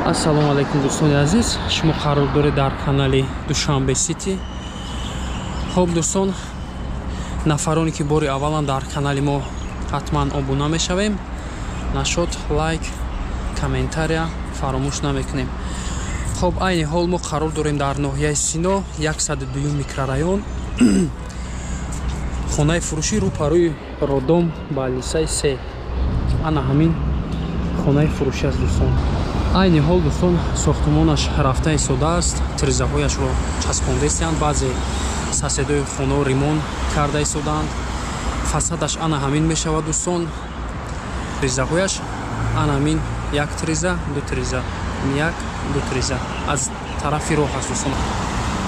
Ассалому алайкум, дӯстони азиз. Шумо қарор доред дар канали Душанбе Сити. Хоб, дӯстон, нафароне ки бори аввалан дар канали мо, ҳатман обуна мешавем. Нашод лайк, комментария фаромӯш намекунем. Хоб, айни ҳол мо қарор дорем дар ноҳияи Сино, 102 микрорайон. Хонаи фурӯшӣ рӯ парӯи роддом больницаи се. Ана ҳамин хонаи фурӯшӣ аст, дӯстон. Айни ҳол, дӯстон, сохтумонаш рафта истодааст, тирезаҳояшро часпондаистанд, баъзе соседои хонао ремонт карда истодаанд. Фасадаш ана ҳамин мешавад, дӯстон. Тирезаҳояш ана ҳамин: як тиреза, ду тиреза, як, ду тиреза аз тарафи роҳ аст, дӯстон.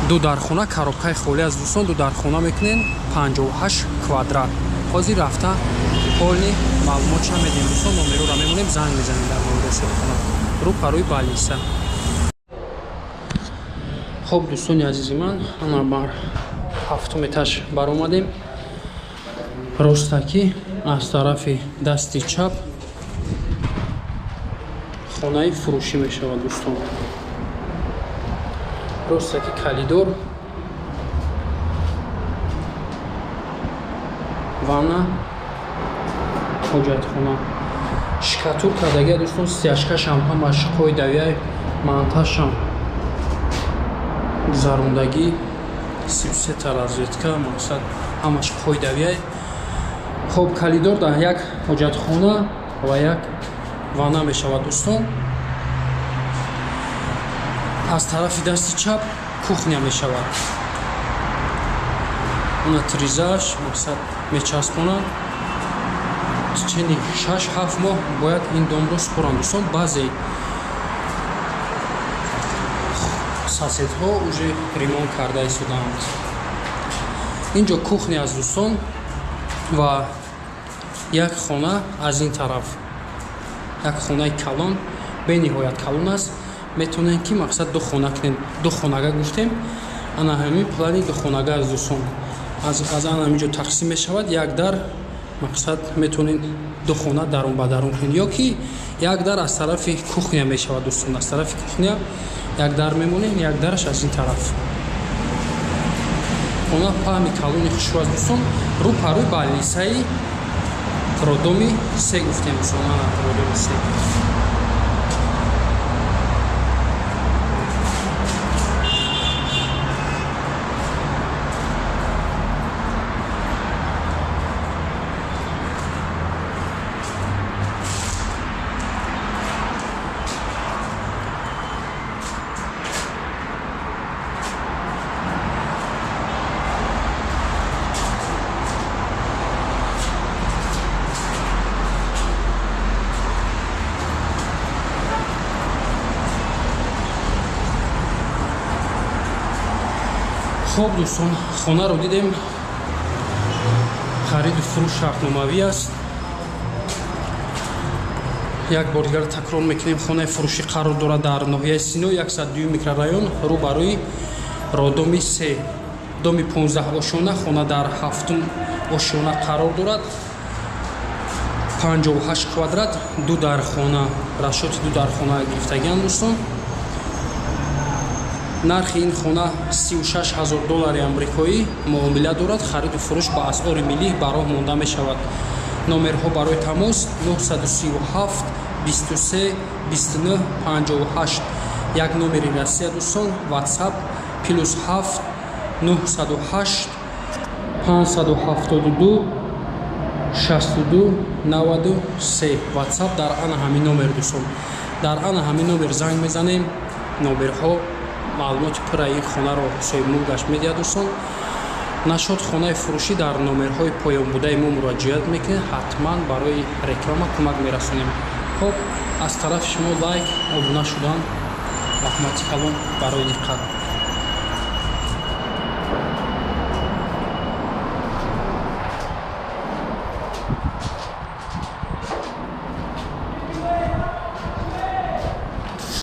Ду дархона, коробкаи холӣ аст, дӯстон. Ду дархона мекунем, 58 квадрат. Ҳозир рафта полный маълумотша медиҳем, дӯстон. Номерора мемонем, занг мезанем дар мавриди хона, рӯ парои больница. Хоб, дӯстони азизи ман, ана бар ҳафтум этаж баромадем. Ростакӣ аз тарафи дасти чап хонаи фурӯшӣ мешавад, дӯстон. Ростаки коридор, ванна, ҳоҷатхона штукатур кардагия, дӯстон. Стяжкашам ҳамаш қоидавия, монтажшам гузарондагӣ, 33-та розетка, мақсад, ҳамаш қоидавия. Хоб, коридор дар як ҳоҷатхона ва як ванна мешавад, дӯстон. Аз тарафи дасти чап кухня мешавад. Она тирезааш, мақсад, мечаспонад. Течение 6-7 моҳ бояд ин домро супоранд, дӯстон. Баъзе соседҳо уже ремонт карда истодаанд. Инҷо кухня аст, дӯстон, ва як хона аз ин тараф, як хонаи калон, бениҳоят калон аст. Метавонем ки, мақсад, ду хона кунем. Ду хонага гуфтем, ана ҳамин плани духонага аст, дӯстон. Аз ана ҳамин ҷо тақсим мешавад як дар, мақсад, метавонед ду хона дарун ба дарун кунед, ё ки як дар аз тарафи кухня мешавад, дӯстон. Аз тарафи кухня як дар мемонем, як дараш аз ин тараф. Хона паҳми калони хушрӯ аст, дӯстон. Рӯ парӯи больницаи роддоми се гуфтем, дӯстон. Ана роддоми се. Хоб, дӯстон, хонаро дидем. Хариду фурӯш шартномавӣ аст. Як бор дигар такрор мекунем: хонаи фурӯшӣ қарор дорад дар ноҳияи Сино, 102 микрорайон, рӯ барои роддоми се, доми 15 ошёна. Хона дар ҳафтум ошёна қарор дорад, 58 квадрат, ду дархона, расчёти ду дархона гирифтагианд, дӯстон. Нархи ин хона 36 ҳазор доллари амрикоӣ, муомила дорад. Хариду фурӯш ба асъори миллӣ ба роҳ монда мешавад. Номерҳо барои тамос: 937 23 29 58, як номери Россия, дӯстон. WhatsApp: +7 908 572 62 93. WhatsApp дар ана ҳамин номер, дӯстон. Дар ана ҳамин номер занг мезанем, номерҳо маълумоти пурраи ин хонаро соҳибмулкаш медиҳад, дӯстон. Нашод хонаи фурӯшӣ, дар номерҳои поёнбудаи мо муроҷиат мекунед, ҳатман барои реклама кӯмак мерасонем. Хоб, аз тарафи шумо лайк, обуна шудан. Раҳмати калон барои диққат.